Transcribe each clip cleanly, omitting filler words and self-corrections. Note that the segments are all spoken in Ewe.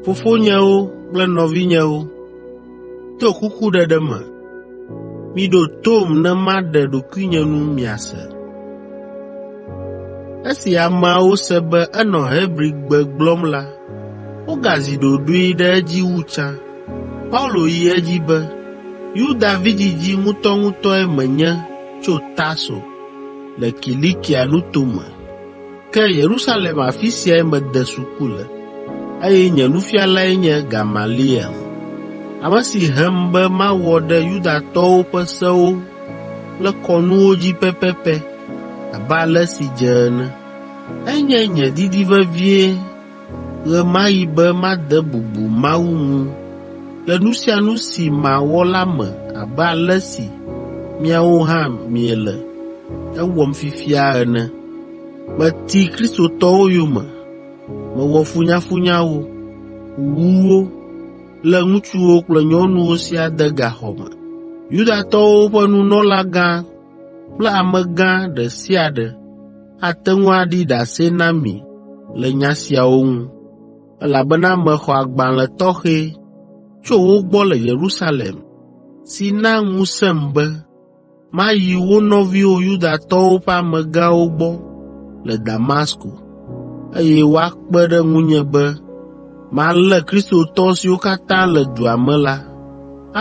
Fofonyewo kple nɔvinyewo, to kukuɖeɖe me, miɖo tom ne maɖe ɖokuinye nu miase.” Esi ameawo se be enɔ Hebrigbe gblɔm la, wogazi ɖoɖoe ɖe edzi wu tsã. Paulo yi edzi be, “Yuda vidzidzi ŋutɔŋutɔe menye tso Tarso le Kilikia nuto me, ke Yerusalem afi siae mede suku le, eye nye nufialae nye Gamaliel, ame si hem be mawɔ ɖe Yudatɔwo ƒe sewo kple kɔnuwo dzi pɛpɛpɛ abe ale si dze ene. Enye nye didi vevie ɣe ma ɣi be made bubu Mawu ŋu le nu sia nu si mawɔ la me abe ale si miawo hã miele ewɔm fifia ene. Meti Kristotɔwo yome, mewɔ funyafunya wo, wu wo, lé ŋutsuwo kple nyɔnuwo siaa de gaxɔ me. Yudatɔwo ƒe nunɔlagã kple amegã ɖe sia ɖe ate ŋu aɖi ɖase na mi le nya siawo ŋu, elabena mexɔ agbalẽ tɔxɛ tso wo gbɔ le Yerusalem si na ŋusẽm be mayi wo nɔviwo Yudatɔwo ƒe amegãwo gbɔ le Damasko, eye woakpe ɖe ŋunye be malé Kristotɔ siwo katã le dua me la,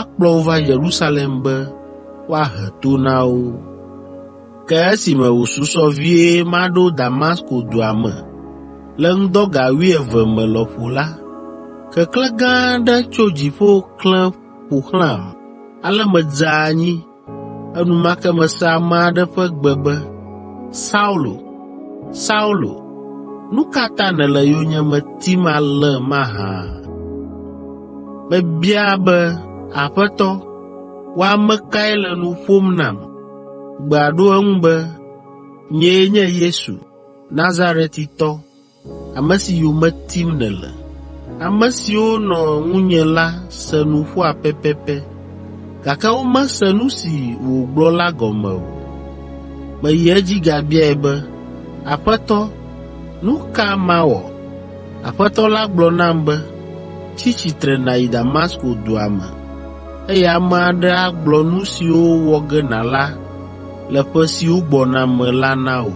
akplɔ wo va Yerusalem be woahe to na wo. Ke esime wòsusɔ vie maɖo Damasko dua me le ŋdɔ ga wuieve me lɔƒo la, keklẽ gã aɖe tso dziƒo klẽ ƒo xlãm. Ale medze anyi. Enumake mese ame aɖe ƒe gbe be, ‘Saulo, Saulo, nu ka ta nèle yonyeme tim ale mahã?’ Mebia be, ‘Aƒetɔ, wò ame kae le nu ƒom nam?’ Gbea ɖo eŋu be, ‘Nyee nye Yesu, Nazaretitɔ, ame si yome tim nèle.’ Ame siwo nɔ ŋunye la se nuƒoa pɛpɛpɛ, gake womese nu si wògblɔ la gɔme o. Meyi edzi gabiae be, ‘Aƒetɔ, nu ka mawɔ?’ Aƒetɔ la gblɔ nam be, ‘Tsi tsitre nàyi Damasko dua me, eye ame aɖe agblɔ nu siwo wɔ ge nàla le ƒe siwo gbɔna me la na wò.’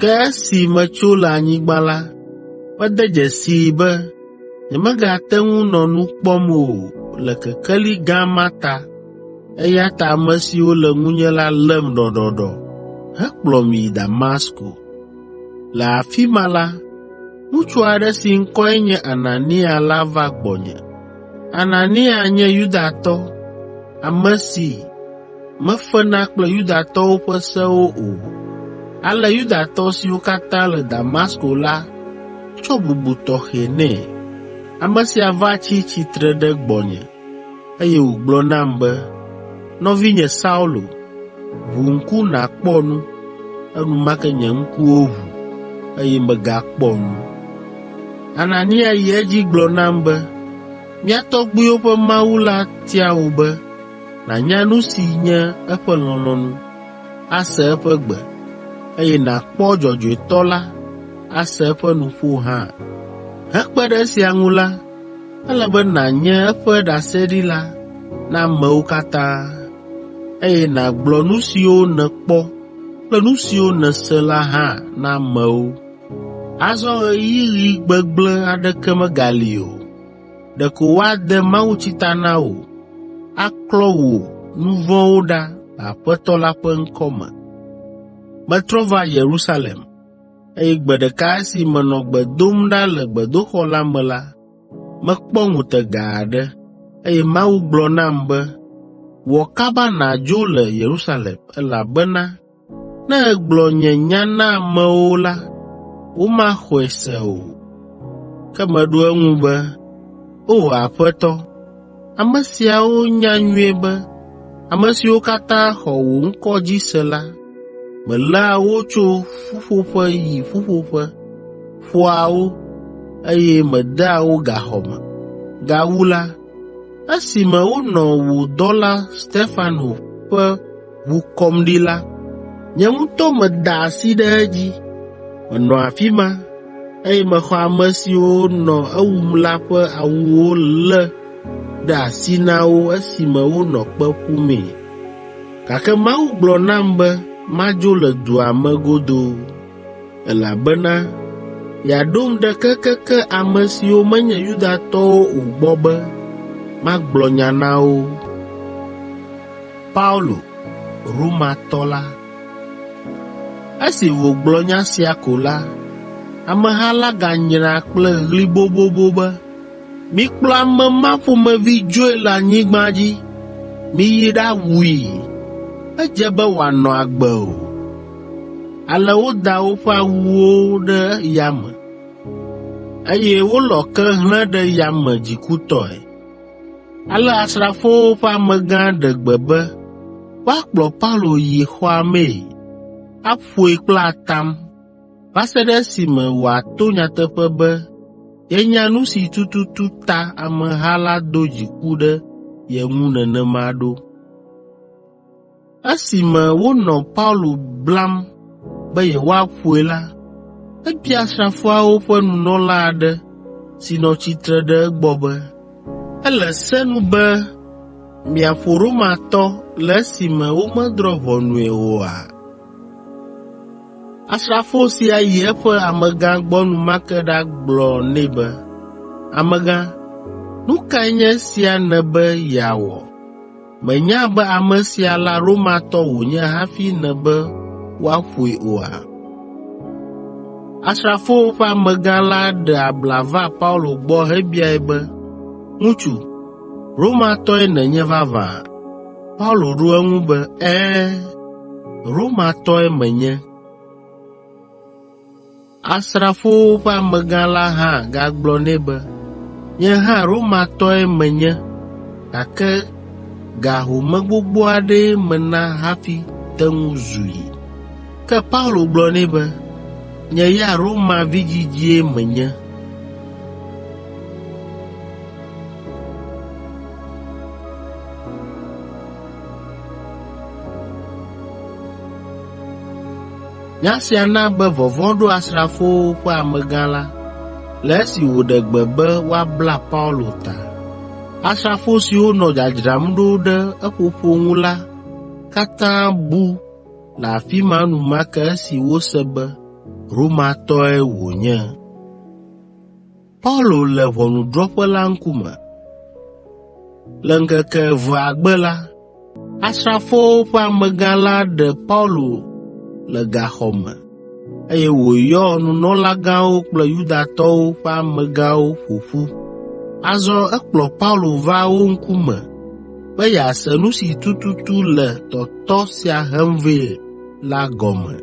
Ke esi metso le anyigba la, mede dzesii be nyemegate ŋu nɔ nu kpɔm o le kekeli gã ma ta, eya ta ame siwo le ŋunye la lém ɖɔɖɔɖɔ hekplɔm yi Damasko. Le afi ma la, ŋutsu aɖe si ŋkɔe nye Anania la va gbɔnye. Anania nye Yudatɔ, ame si mefena kple Yudatɔwo ƒe sewo o. Ale Yudatɔ siwo katã le Damasko la tsɔ bubu tɔxɛ nɛ. Ame sia va tsi tsitre ɖe gbɔnye, eye wògblɔ nam be, ‘Nɔvinye Saulo, ʋu ŋku nàkpɔ nu!’ Enumake nye ŋkuwo ʋu, eye megakpɔ nu. Anania yi edzi gblɔ nam be, ‘Mía tɔgbuiwo ƒe Mawu la tia wò be nànya nu si nye eƒe lɔlɔ̃nu, ase eƒe gbe, eye nàkpɔ Dzɔdzɔetɔ la ase eƒe nuƒo hã. Hekpe ɖe esia ŋu la, ele be nànye eƒe ɖaseɖila na amewo katã, eye nàgblɔ nu siwo nèkpɔ kple nu siwo nèse la hã na amewo. Azɔ ɣeyiɣi gbegblẽ aɖeke megali o. Ɖeko woade mawutsi ta na wò, aklɔ wò nu vɔ̃wo ɖa le Aƒetɔ la ƒe ŋkɔ me.” Metrɔ va Yerusalem, eye gbe ɖeka esi menɔ gbe dom ɖa le gbedoxɔ la me la, mekpɔ ŋutega aɖe, eye Mawu gblɔ nam be, ‘Wɔ kaba nàdzo le Yerusalem, elabena ne ègblɔ nye nya na amewo la, womaxɔe se o.’ Ke meɖo eŋu be, ‘O Aƒetɔ, ame siawo nya nyuie be ame siwo katã xɔ wò ŋkɔ dzi se la, meléa wo tso ƒuƒoƒe yi ƒuƒoƒe, ƒoa wo, eye medea wo gaxɔ me. Gawu la, esime wonɔ wò dɔla Stefano ƒe ʋu kɔm ɖi la, nye ŋutɔ meda asi ɖe edzi. Menɔ afi ma, eye mexɔ ame siwo nɔ ewum la ƒe awuwo lé ɖe asi na wo esime wonɔ kpe ƒumee. Gake Mawu gblɔ nam be madzo le dua me godoo, elabena yeaɖom ɖe kekeke ame siwo menye Yudatɔwo o gbɔ be magblɔ nya na wo.” Paulo, Romatɔ la Esi wògblɔ nya sia ko la, ameha la ganyra kple ɣli bobobo be, “Mikplɔ ame ma ƒomevi dzoe le anyigba dzi! Miyi ɖawui! Medze be wòanɔ agbe o!” Ale woda woƒe awuwo ɖe yame, eye wolɔ ke hlẽ ɖe yame dzikutɔe. Ale asrafowo ƒe amegã ɖe gbe be woakplɔ Paulo yi xɔa mee, aƒoe kple atam va se ɖe esime wòato nyateƒe be yenya nu si tututu ta ameha la do dziku ɖe ye ŋu nenema ɖo. Esime wonɔ Paulo blam be yewoaƒoe la, ebia asrafoawo ƒe nunɔla aɖe si nɔ tsitre ɖe egbɔ be, “Ele se nu be miaƒo Romatɔ le esime womedrɔ̃ ʋɔnue oa?” Asrafo sia yi eƒe amegã gbɔ enumake ɖagblɔ nɛ be, “Amegã, nu kae nye esia nèbe yeawɔ? Mènya be ame sia la Romatɔ wònye hafi nèbe woaƒoe oa?” Asrafowo ƒe amegã la ɖe abla va Paulo gbɔ hebiae be, “Ŋutsu, Romatɔe nènye vavã?” Paulo ɖo eŋu be, “Ɛ̃, Romatɔe menye.” Asrafowo ƒe amegã la hã gagblɔ nɛ be, “Nye hã Romatɔe menye, gake ga home gbogbo aɖee mena hafi te ŋu zui.” Ke Paulo gblɔ nɛ be, “Nye ya Roma vidzidzie menye.” Nya sia na be vɔvɔ̃ ɖo asrafowo ƒe amegã la, le esi wòɖe gbe be woabla Paulo ta. Asrafo siwo nɔ dzadzram ɖo ɖe eƒoƒo ŋu la katã bu le afi ma enumake esi wose be Romatɔe wònye. Paulo le ʋɔnudrɔ̃ƒe la ŋkume. Le ŋkeke evea gbe la, asrafowo ƒe amegã la ɖe Paulo le gaxɔ me, eye wòyɔ nunɔlagãwo kple Yudatɔwo ƒe amegãwo ƒo ƒu. Azɔ ekplɔ Paulo va wo ŋkume be yease nu si tututu le tɔtɔ sia hem vɛ la gɔme.